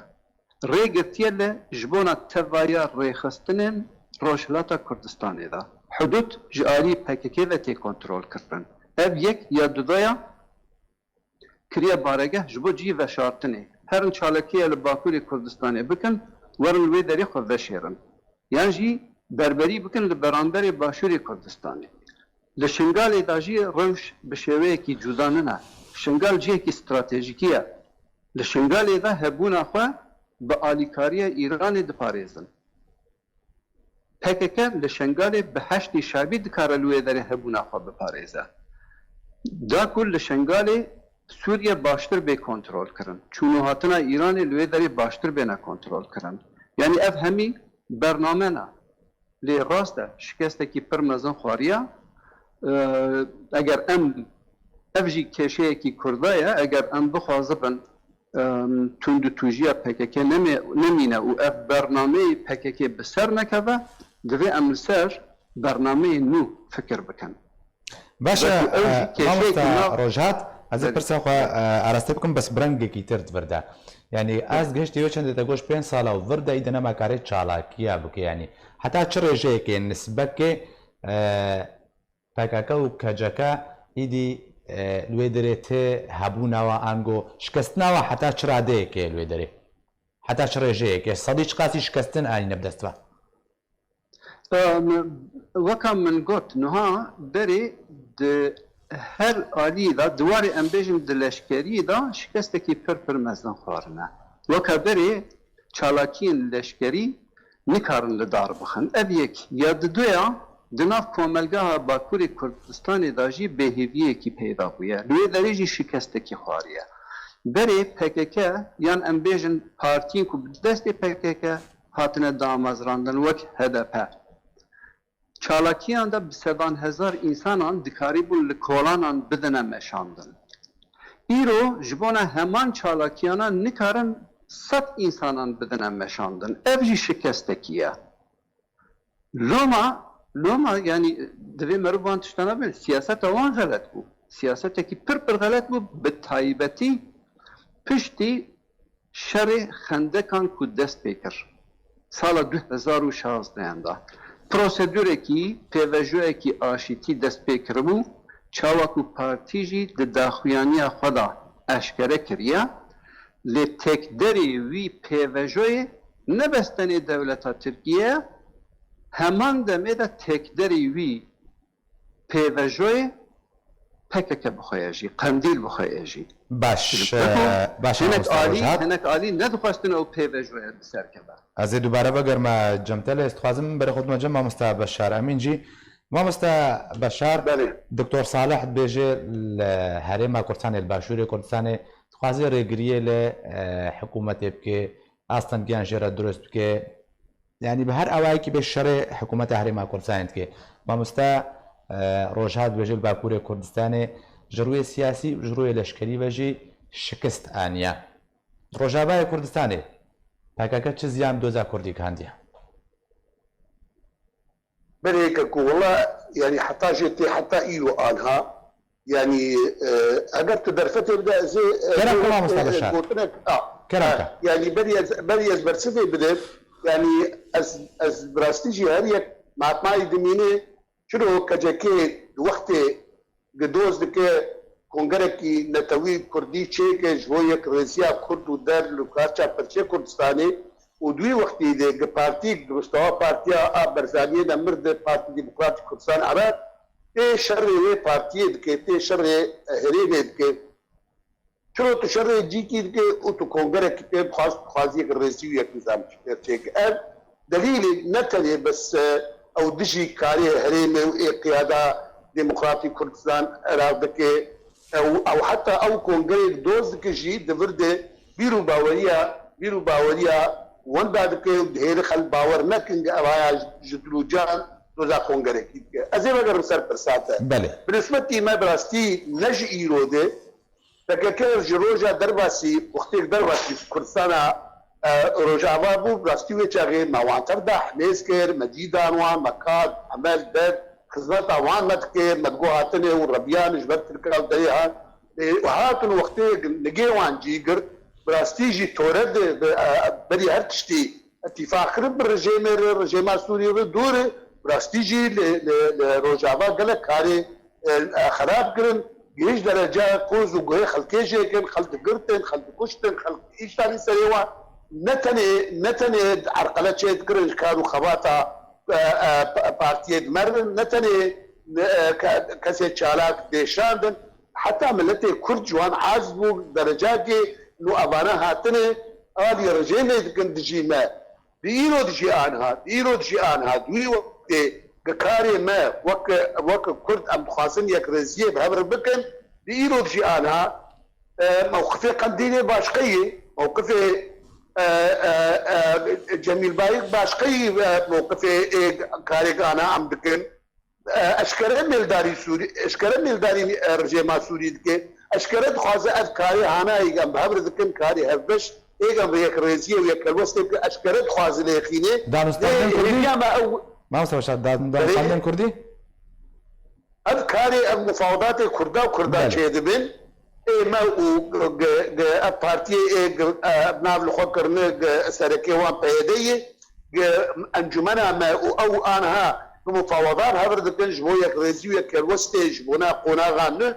Rê girtiye li ji bona tevaya rêxistinên Rojhilata Kurdistanê de. Hudûd ji alî P K K ve tê kontrol kirin. Ev yek ya dudoya kiriye baregeh ji bo cihê veşartinê. Herin çalakiya li Bakurê Kurdistanê bikin, werin li wê derê xwe veşêrin. Yan jî berberî bikin li beramberê Başûrê Kurdistanê. Li Şingalê de jî rewş bi şêweyekî cuda nine. Şingal cihekî stratejîkî ye. Li Şingalê de hebûna xwe bi alîkariya Îranê diparêzin. P K K li Şengalê bi Heşdî Şebî dikare li wê derê hebûna xwe biparêze. Da ku li Şengalê Sûriye baştir bê kontrol kirin. Çûn û hatina Îranê li wê derê baştir bêne kontrol kirin. Yanî ev hemî bername ne. Lê rast e, şikestekî pir mezin xwariya. Eee, eger em, ev jî kêşeyekî Kurda ye, eger em bixwazibin, em, tundûtûjiya P K K nemê-, nemîne û ev bernameyê P K K bi ser nekeve, divê em li ser bernameyên nû fikir bikin. Baş e, Belkî ew jî e, kêşeyekî mamosta nav- Rojhat, Ez ê pirsa xwe, e, araste bikim, bes bi rengekî tir di vir de. Yanî, ez gihiştî wê çendê te goş pênc sala û vir de îdî nema karê çalakiya bike, yanî. Heta çi rêjeyekê nisbekê, e, P K K û K C K îdî, e, li wê derê tê hebûna we ango şikestina we heta çi radeyekê li wê derê? Heta çi rêjeyekê? Sedî çiqasî şikestin anîne bi dest we? Em, weka min got, niha berê di her alî de, di warê em bêjin di leşkeriyê de şikestekî pir pir mezin xwarine. Weka berê çalakiyên leşkerî nikarin li dar bixin. Ev yek. Ya diduya, di nav komelgeha Bakurê Kurdistanê de jî bêhêviyekî peyda bûye. Li wê derê jî şikestekî xwariye. Berê P K K yan em bêjin partiyên ku bi destê P K K hatine damezrandin wek H D P. Çalakiyan de bi sedan hezar însanan dikarîbûn li kolanan bidine meşandin. Îro ji bona heman çalakiyana nikarin sed însanan bidine meşandin. Ev jî şikestekî ye. Loma, loma, yanî divê meriv wan tiştana bibin. Siyaseta wan xelet bû. Siyasetekî pir pir xelet bû. Bi taybetî piştî şerê xendekan ku dest pê kir sala du hezar û şazdehan de, prosedûrekî, pêvejoyekî aşîtî dest pê kiribû, çawa ku partî jî di daxuyaniya xwe de eşkere kiriye, lê têkderê wî pêvejoyê ne bes tenê dewleta Tirkiye ye, heman demê de têkderê wî pêvejoyê P K K bi xwe ye jî, Qendîl bi xwe ye jî. Baş, Ji ber ku e, baş, hinek mamosta alî, Rojhat. Hinek alî nedixwestin ew pêvejoye bi ser keve. Ez ê dubare vegerime cem te, lê ez dixwazim berê xwe bidime cem mamosta Beşar Emîn jî. Mamosta Beşar, Belê. Doktor Salih dibêje li Herêma Kurdistanê, li Başûrê Kurdistanê, dixwaze rêgiriyê li, e, hikûmetê bike, astengiyan jê re dirust bike. Yanî bi her awayekî bê şerê hikûmeta Herêma Kurdistanê dike. Mamoste, e, Rojhat dibêje li Bakurê Kurdistanê ji rûyê siyasî û ji rûyê leşkerî ve jî şikist aniye. Rojavayê Kurdistanê P K K çi ziyan doza Kurdî gihandiye? Berê ke ku wela, yanî heta jê tê heta îro anha, yanî, e, eger tu derfetê bide, ez ê, e, Kerem ku mamosta e, Beşar. Gotinek, a, Kerem e, ke. Yanî berî ez, berî ez bersivê bidim, yanî ez, ez bi rastî jî her yek matmayî dimîne, çiro K C K di wextê Gi doz dike kongerekî netewî kurdî çêke ji bo yekrêziya kurd û der li parça pirçê Kurdistanê û di wî wextî de gi partîk di mustewa Partiya a Barzaniyê de mir di Partî Demokratîk Kurdistan Iraq tê şerê wê partiyê dike, tê şerê herêmê dike. Çiro tu şerê cîkî dike û tu kongerekî pê bixwaz, dixwazî yek rêzî û yek nizam çêke. Ev delîlê ne tenê bes, e, ew dijî karê herêmê û ê qiyada Demokratîk Kurdistan Iraq dike. Ew, ew heta ew kongerê doz dike jî di vir de bîr û baweriya, bîr û baweriya wenda dike û dihêle xelk bawer nekin ke ev haya ji dil û can doza kongerekî dike. Ez ê vegerim ser pirsa te. Belê. Bi nisbetî me bi rastî ne ji îro de, P K K ji roja derbasî, wextê derbasî Kurdistana, e, Rojava bû, bi rastî wê çaxê me wan tev da, hemêz kir, me cî dan wan, me kat, emel, derd, xizmeta wan me dikir, me digot hatine û rebiyan ji ber Tirka û derê hat. E, hatin wextê nigê wan cî girt, bi rastî jî tore de, bi, e, berî her tiştî îtîfaq kirin bi rejêmê re, rejêma Sûrî re dûr e, bi rastî jî li, li, li Rojava gelek karê, e, xerab kirin, gihîşt dereca qoz û guhê xelkê jê kin, xelk digirtin, xelk dikuştin, xelk îş danî serê wan. Ne tenê, ne tenê erqele çêdikirin ji kar û xebata, e, e, pa-, partiyê dimerin, ne tenê, e, ke-, kesê çalak dêşandin. Heta miletê Kurd ji wan aciz bû, derecakê nû evane hatine alî rejêmê dikin dijî me. Di îro dijî aniha, di îro dijî aniha, di wî wextê di karê me wek, wek Kurd em dixwazin yekrêziyê bi hev re bikin, di îro dijî aniha, e, mewqifê Qendîlê başqe yê, mewqifê, e, e, e, Cemîl Bayik başqe yî, e, mewqifê ê karê ke aniha em dikin. E, eşkere mêldarî Sûrî, eşkere mêldarî, e, rejêma Sûrî dike. Eşkere dixwaze ev karê hanayê em bi hev re dikin, karê hevbeş, ê em bi yekrêziyê û yekhelwestê bike, eşkere dixwaze lê xînê. Danûstandin Lê Kurdî? hêviya me ew Mamoste Beşar, dan-, Belê. danûstandin Kurdî? Ev karê, ev mufawedatê Kurda û Kurda Belê. çêdibin. ê me û g-, g-, ev partiyê ê g-, e, nav li xwe kirine g-, serekê wan P Y D yê, g-, encumena me û ew anha bi mufawedan hevir dikin ji bo yekrêzî û yekhelwestê ji bona qonaxa nû.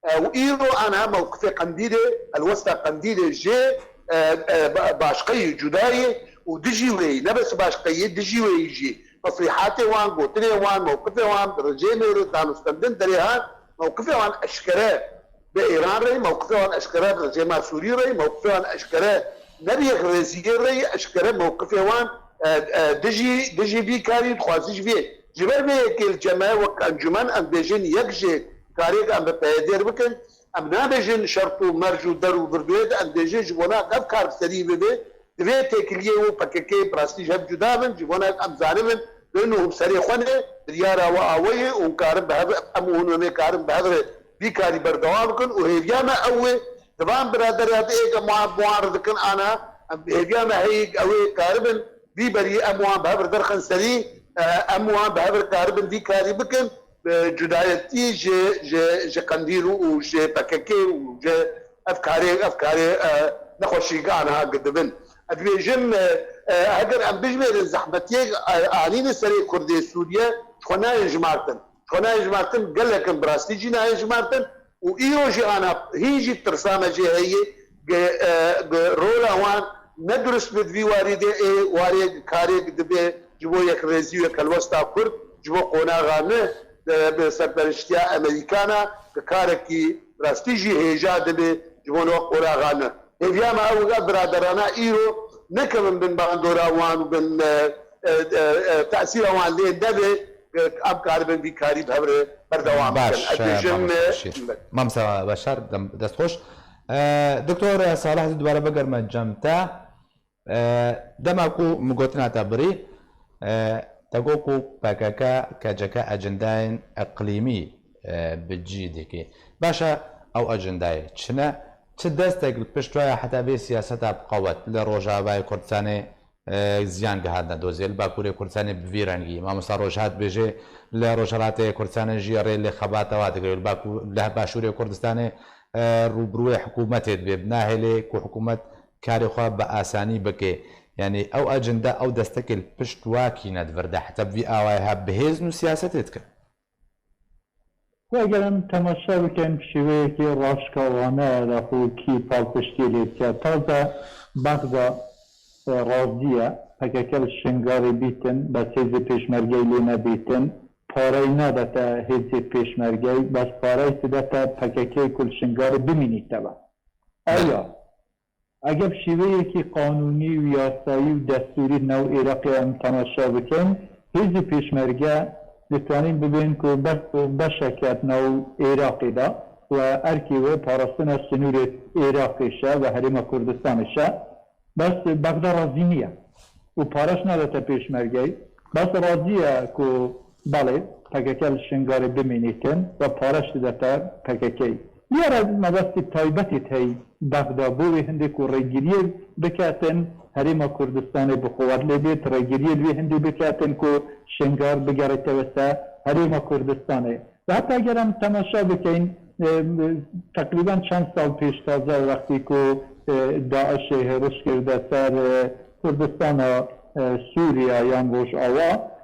E, û îro anha mewqifê Qendîlê, helwesta Qendîlê jê, e, e, ba-, başqeyî, cudayê û dijî wê yî, ne bes başqeyî, dijî wê yî jî. Tesrîhatê wan, gotinê wan, mewqifê wan, rejêmê re danûstendin derê hat, mewqifê wan eşkere bi Îran re, mewqifê wan eşkere bi rejêma Sûrî re, mewqifê wan eşkere ne bi yekrêziyê re, eşkere mewqifê wan, e, e, dijî, dijî vî karî dixwaze ji vê. Ji ber vê yekê li cem me wek encûmen em dibêjin yek jê karêk em bi P Y D re bikin. Em nabêjin şert û merc û der û virdûyê de, em dibêjin ji bona ev kar bi serî bibe, divê têkiliyê û P K K bi rastî ji hev cuda bin, ji bona em zanibin, bin û hûn serê xwe ne, biryara we awe ye û hûn karin bi hev, em û hûn wê karin bi hev re vî karî berdewam bikin û hêviya me ew e, di van biraderiya de êk em wan, bi wan re dikin ana, em hêviya me heye ew ê karibin, vî berî em wan bi hev re derxin serî, e, em wan bi hev re karibin vî karî bikin, e, cudayetî ji, ji, ji Qendîl û, û ji P K K û ji ev karê, ev karê, e, nexweşî aniha dibin. Ez dibêjim, e, e, heger em bijmêrin zehmetiyê, e, anîne serê Kurdê Sûriye, ji xwe nayên jimartin. Ji xwe nayên jimartin, gelek in bi rastî jî nayên jimartin. Û îro jî ana hîn jî tirsa me jê heye, ge, e, ge rola wan ne durust bi di vî warî de ê warê karê dibe ji bo yekrêzî û yekhelwesta Kurd, ji bo qonaxa ne, e, bi serperiştiya Amerîkana, ke karekî rastî jî hêja dibe ji bo niha qonaxa ne. Hêviya me ew e, biraderana îro nekevin bin bandora wan û bin, e, e, e, e, tesîra wan lê nebe, e, em karibin vî karî bi hev re berdewam bikin. Baş, Ez e, bêjim, Mamosta e, Beşîr. Mamosta Beşar, dem-, dest xweş. E, Doktor Salih, ez dubare bigerime cem te. E, dema ku min gotina te birî, e, te got ku P K K, K C K ecendayên iqlîmî, e, bi cî dike. Baş e, ew ecendayê çi ne? Çi destek li pişt we ye heta vê siyaseta bi qewet li Rojavayê Kurdistanê, e, ziyan gihandine dozê? Li Bakurê Kurdistanê bi vî rengî. Mamosta Rojhat dibêje, li Rojhelatê Kurdistanê jî rê li xebata wa digire. Li Baku-, li Başûrê Kurdistanê, e, rûbirûyê hikûmetê dibe. Bi nahêlê ku hikûmet karê xwe bi asanî bike. Yanî ew ecende, ew destekê li pişt wa kî ne di vir de? Heta bi vî awayê he bi hêz nû siyasetê dike? Ku eger em temaşe bikin, bi şêweyekî raşkawane daxo kî palpiştiyê lê dike. Taze Bexda, e, razî ye P K K li Şingalê bîtin, bes hêzê pêşmergeyê lê nebîtin. Pareyî nadete hêzê pêşmergeyê, bes pareyî didete P K K ku li Şingalê bimînîte be. Ew ya. Eger bi şêweyekî qanûnî û yasayî û destûrî di nav Iraqê em temaşe bikin, hêzê pêşmerge ditonin bibên ku ber-, beşeke di nav Iraqê de û erkê wê parastina sinûrê Iraqê şe ve Herêma Kurdistanê şe, bes Bexda razî niye û pareş nadete pêşmergeyê. Bes razî ye ku belê P K K li Şingalê bimînîtin ve pareş didete P K K'yê. Liyara mebestî taybetî tey Bexda bo wê hindê ku rêgiriyê biketin Herêma Kurdistanê bi quwet lê bêt, rêgiriyê li wê hindê biketin ku Şingal bigerite wese Herêma Kurdistanê. Ve heta eger em temaşa bikeyn, e, teqrîben çend sal pêş taze wextî ku, e, DAIŞê hêriş kirde ser, e, Kurdistana, e, Sûriya yan Rojava,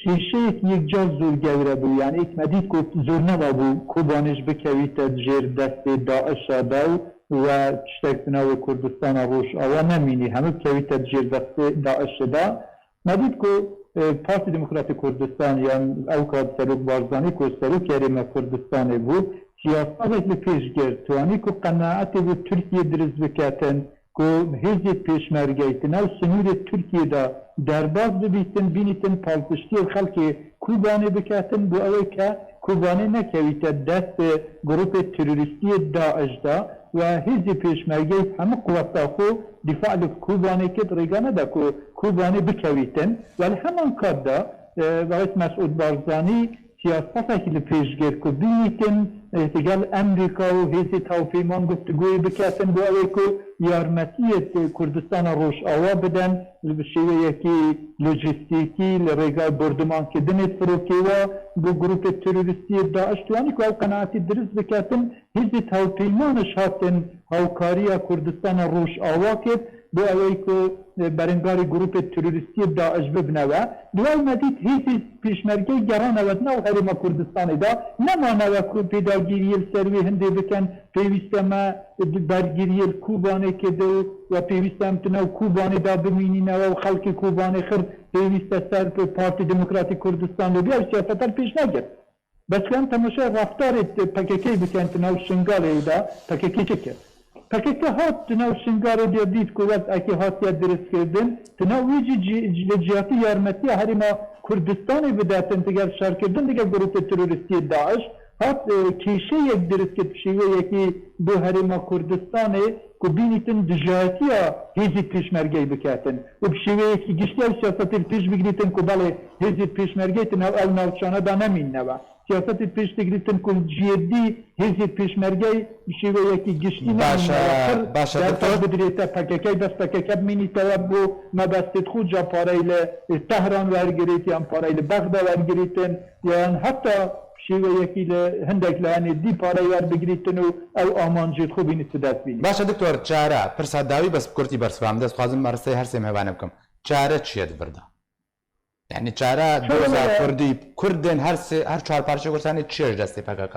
kêşeyek yekca zor gewre bû. Yani êk me dît ku zor nema bû Kobanê ji bikevîte jêr destê DAIŞa de û we tiştek bi navê Kurdistana Rojava nemînî. Hemû bikevîte jêr destê DAIŞê de. Me dît ku, e, Partî Demokratî Kurdistan yan ew kat Serok Barzanî ku Serokê Herêma Kurdistanê bû, siyasavek li pêş girt, twanî ku qenaetê bo Tirkiye dirist biketin ku hêzê pêşmergeyê di nav sinûrê Tirkiye de derbas bibîtin, bînîtin palpiştiyê xelkê Kobanê biketin, bo ew ê ke Kobanê nekevîte dest grûpê terorîstiyê DAIŞ de, û hêzê pêşmergeyê hemû quweta xwe dîfa li Kobanê kir, rêga neda ku Kobanê bikevîtin. Û li heman kat de, e, Wexît Mesûd Barzanî siyasafekî li pêş girt ku bînîtin, e, digel Amerîka û hêzê hevpeyman guftugûyê biketin bo ew ê ku yarmetiyê Kurdistana Rojava bidin, li bi şêweyekî lojîstîkî, li rêgay bordimankirinê firokê we bo grûpê terorîstî yê DAIŞ. Tuanî ku ew qenaetî dirist biketin, hêzê hevpeyman ji hatin hawkariya Kurdistana Rojava kir, bo ewey ku, e, berengarê grûpê terorîstî yê DAIŞ bibine we. Di we me dît hêzê pêşmergeyê gerane we di nav herêma Kurdistanê de, nemane we ku pêdagîriyê li ser wê hindê bikin, pêwîst e me bergiriyê li Kobanê kir û we pêwîst e em di nav Kobanê de bimînîne we û xelkê Kobanê xir pêwîst e ser Partî Demokratîk Kurdistan lê bî ev siyaseta li pêş negir. Bes em temaşeya reftarê PKK'ê bikin di nav Şingalê de, PKK çi kir? PKK hat di nav Şingalê de dît ku wek eke hatiye diristkirin, di nav wî jî cî-, li cihatiya yarmetiya herêma Kurdistanê bidetin digel şerkirdin digel grûpê terorîstiyê DAIŞ, hat, e, kêşeyek dirist kir bi şêweyekî bo herêma Kurdistanê ku bînîtin dijayetiya hêzê pêşmergeyê biketin û bi şêweyekî giştî ew siyasetê li pêş bigirîtin ku belê hêzê pêşmergeyê di nav ew navçane de nemînine we. Siyasetê pêş digirîtin ku li cihê dî hêzê pêşmergeyê bi şêweyekî giştî Baş e, nemînine we. Pir baş e, derfet doktor. Bidirête PKK, bes PKK bimînîte we bo mebestê xwe, ca pareyê li, e, Tehran wergirît yan pareyê li Bexda wergirîtin. Yan heta şêweyekî li hindek layenê dî pareyê werbigirîtin û ew amancê xwe bînî ti dest bînî. Baş e doktor, çare, pirsa dawî bes bi kurtî bersiva min, dest dixwazim me risteyê her sê mêvanê bikim. Çare çi ye di vir de? Yani çare Çare doza ye. Kurdî, Kurdên her sê, her çar parçeyê Kurdistanê çi ye ji destê PKK?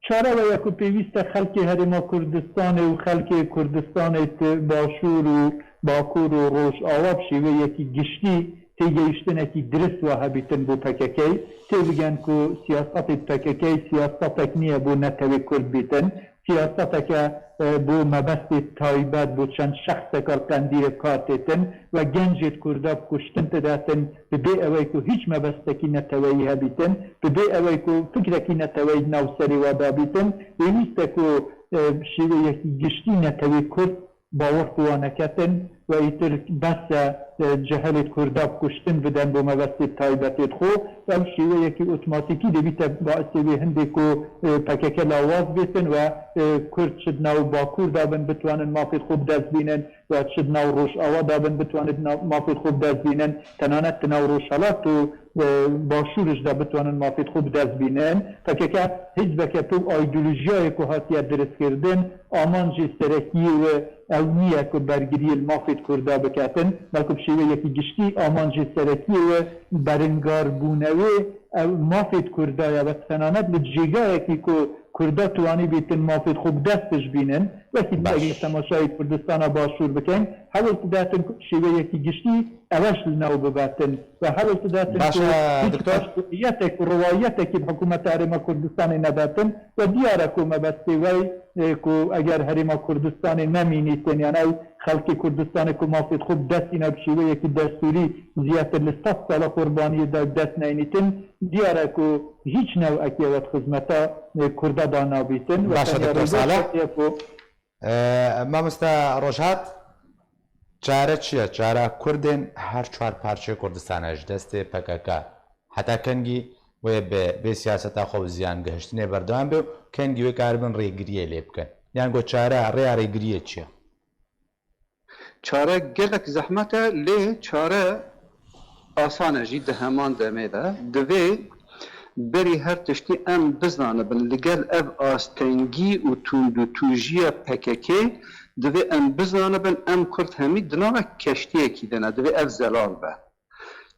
Çare we ye ku pêwîst e xelkê Herêma Kurdistanê û xelkê Kurdistanê di Başûr û Bakur û Rojava bi şêweyekî giştî têgehiştinekî dirist we hebîtin bo PKK'ê. Têbigen ku siyasetê PKK'ê siyasetek niye bo netewê Kurd bîtin. Siyaseteke, e, bo mebestê taybet, bo çend şexseka li Qendîlê kar têtin we gencêt Kurda bi kuştin didetin, bi bê ewey ku hîç mebestekî neteweyî hebîtin, bi bê ewey ku fikrekî neteweyî di nav serê we de bîtin, pêwîst e ku, e, bi şêweyekî giştî netewê Kurd bawer bi wan neketin we îtir bes e, e, cehelêt Kurda bi kuştin bidin bo mebestê taybetêt xwe. Ev şêweyekî otomatîkî dibîte baisê wê hindê ku, e, PKK lawaz bêtin we, e, Kurd çi di nav Bakur de bin bitwanin mafê xwe bi dest bînin, ya çi di nav Rojava de bin, bitwanin di nav mafê xwe bi dest bînin, tenanet di nav Rojhelat û, e, Başûr jî de bitwanin mafê xwe bi dest bînin. PKK hizbeke pir û aydolojiyayê ku hatiye diristkirdin, amancê serekiyê wê ew niye ku bergiriyê li mafê Kurda biketin, belku bi şêweyekî giştî amancê serekiyê wê beringarbûnewê ew mafê Kurda ye ve tenanet li cêgayekî ku Kurda tuanî bîtin mafê xwe bi dest jî bînin. Wekî Baş. Eger temaşayê Kurdistana Başûr bikin, hewl didatin ku şêweyekî giştî eweş li nav bibetin. Ve hewl didatin Baş, ku e, hîç doktor. Meşruiyetek û riwayetekî bi hikûmeta Herêma Kurdistanê nebetin. Ve diyar e ku mebestê wey, e, ku eger Herêma Kurdistanê nemînîtin, yan ew xelkê Kurdistanê ku mafê xwe bi dest îne bi şêweyekî destûrî ziyadtir li sed sala qurbaniyê de dest neyînîtin, diyar e ku hîç newekê we di xizmeta, e, Kurda de nabîtin. Ve Baş e, tenya doktor Salih. Rêbek ye ku Ee, mamoste Rojhat, çare çi ye? Çare Kurdên her çar parçeyê Kurdistana ji destê P K K heta kengî wê bi vê siyaseta xwe bi ziyan gihiştinê berdewam be û kengî wê karibin rêgiriyê lê bikin? Yan ku çare, rêya rêgiriyê çi ye? Çare gelek zehmet e, lê çare asan e jî di heman demê de. Divê berî her tiştî em bizanibin, li gel ev astengî û tundûtûjiya P K K divê em bizanibin, em Kurd hemî di nava keştiyekî de ne, divê ev zelal be.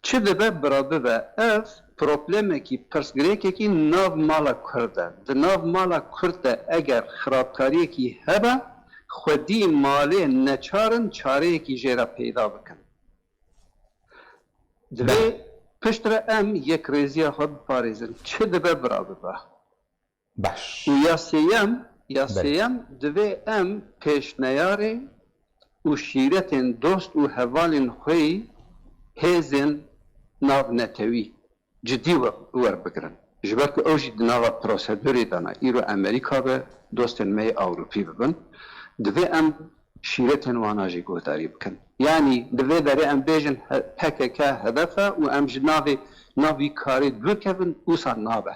Çi dibe bira bibe, ev problemekî, pirsgirêkekî nav mala Kurd e. Di nav mala Kurd de eger xirabkariyekî hebe, xwedî malê neçar in çareyekî jê re peyda bikin. Divê Belê. piştre em yekrêziya xwe biparêzin. Çi dibe bira bibe. Baş. Û ya sêyem, ya Belê. sêyem divê em pêşneyarê û şîretên dost û hevalên xwe yî hêzên navnetewî cidî we-, werbigirin. Ji ber ku ew jî di nava prosedurê de ne. Îro Amerîka be, dostên me yê Ewropî bibin. Divê em şîretên wana jî guhdarî bikin. Yanî di vê derê em bêjin he-, P K K hedef e û em ji navê, nav wî karê dûr kevin, wisa nabe.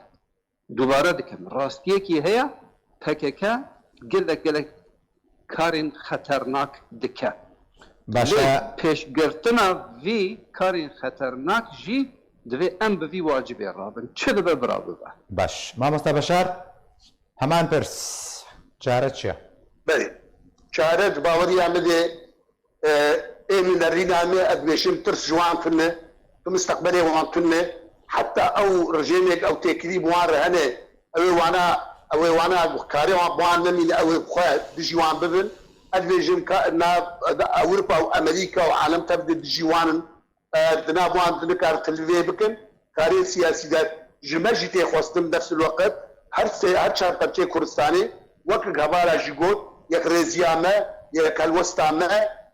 Dubare dikim, rastiyekî heye, P K K gelek gelek karên xeternak dike. Baş e. Lê pêşgirtina vî karên xeternak jî divê em bi vî wacibê rabin. Çi dibe bira bibe. Baş. Mamosta Beşar, heman pirs. Çare çi ye? Belê. Çare di baweriya min de, e, ê min nerîna me, ez dibêjim tirs ji wan tune, bi misteqbelê wan tune. Heta ew rejêmek ew têkilî bi wan re hene, ew ê wana, ew ê wana karê wan bi wan nemîne, ew ê bi xwe dijî wan bibin. Ez dibêjim ka nav Ewropa û Amerîka û alem tev de dijî wan in. E, di nav wan di nikar tilivê bikin. Karê siyasî de ji me jî tê xwestin nefs el weqt her sê, her çar perçeyê Kurdistanê wek hevala jî got, yekrêziya me, yekhelwesta me,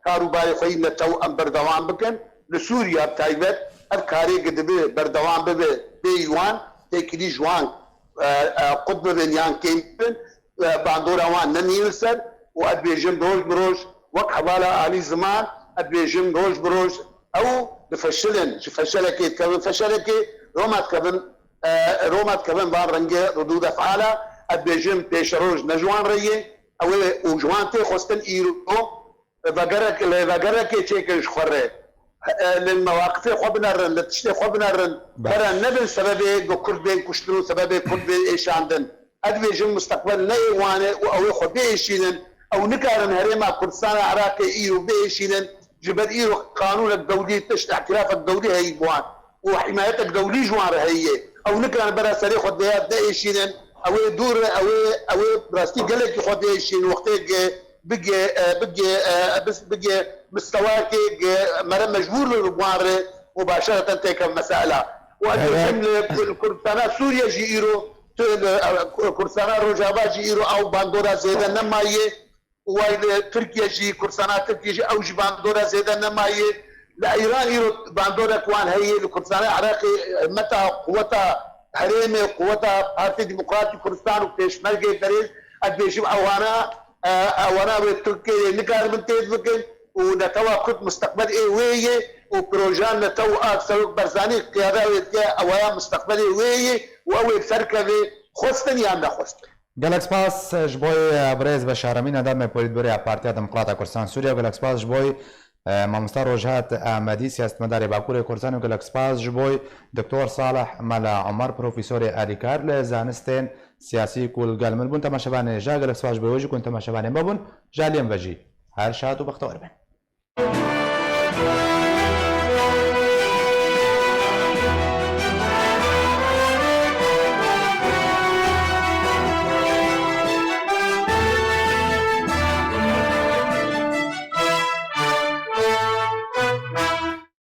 kar û barê xwe yî netew em berdewam bikin. Li Sûriya bi taybet ev karê ki dibe berdewam bibe bêyî wan têkilî ji wan, e, e, qut bibin yan kêm bibin, e, bandora wan nemîne li ser û ez dibêjim roj bi roj wek hevala alî ziman, ez dibêjim roj bi roj ew difeşilin, ji feşelekê dikevin feşelekê, Roma dikevin, e, Roma dikevin van rengê redûd efala, ez dibêjim pêşeroj ne ji wan re ye, ew ê û ji wan tê xwestin îro, vegerek, lê vegerekê çêkin ji xwe re. E, li mewaqifê xwe binerin, li tiştê xwe binerin. Baş. Bere nebin sebebê ku Kurd bên kuştin û sebebê Kurd bên êşandin. Ez dibêjim misteqbel ne ê wan e û ew ê xwe biêşînin. Ew nikarin Herêma Kurdistana Iraqê îro biêşînin. Ji ber îro qanûnek dewlî, tişt îtirafek dewlî heyî bi wan û hîmayetek dewlî ji wan re heye. Ew nikarin bera serê xwe dêya diêşînin. Ew ê dûr e, ew ê, ew ê bi rastî gelekî xwe diêşînin. Wextê ge bigê, e, bigê, e, bis-, bigê mistewayekê ge mere mecbûr li wan re û başereten têkeve mesela. Û ez Evet. dibêjim li Kur-, Kurdistana Sûriye jî îro, tu-, li, e, Kurdistana Rojava jî îro ew bandora zêde nemaye. Û way li Tirkiye jî, Kurdistana Tirkiye jî ew jî bandora zêde nemaye. Li Îran îro bandorek wan heye, li Kurdistana Iraqê himmeta quweta herêmê, quweta Partî Demokratî Kurdistan û Pêşmergê berê, ez dibêjim ewana, e, ewana wê Tirkiyeyê nikaribin têr bikin û netewa Kurd misteqbel ê wê ye û projeya netew a Serok Barzanî qiyada wê dike, ewaya misteqbelê wê ye û ew ê bi ser keve, xwestin yan nexwestin. Gelek spas ji bo, e, birêz Beşar Emîn, endamê polîtbûroya Partiya Demokrata Kurdistan Sûriye. Gelek spas ji bo, e, mamosta Rojhat Amedî, siyasetmedarê Bakurê Kurdistan û gelek spas ji bo Doktor Salih Mela Omer, profesorê alîkar li zanistên siyasî ku li gel min bûn. Temaşevanê ja gelek spas ji bo wê jî ku temaşevanê me bûn. Ji aliyê me ve jî her şad û bextewar bin.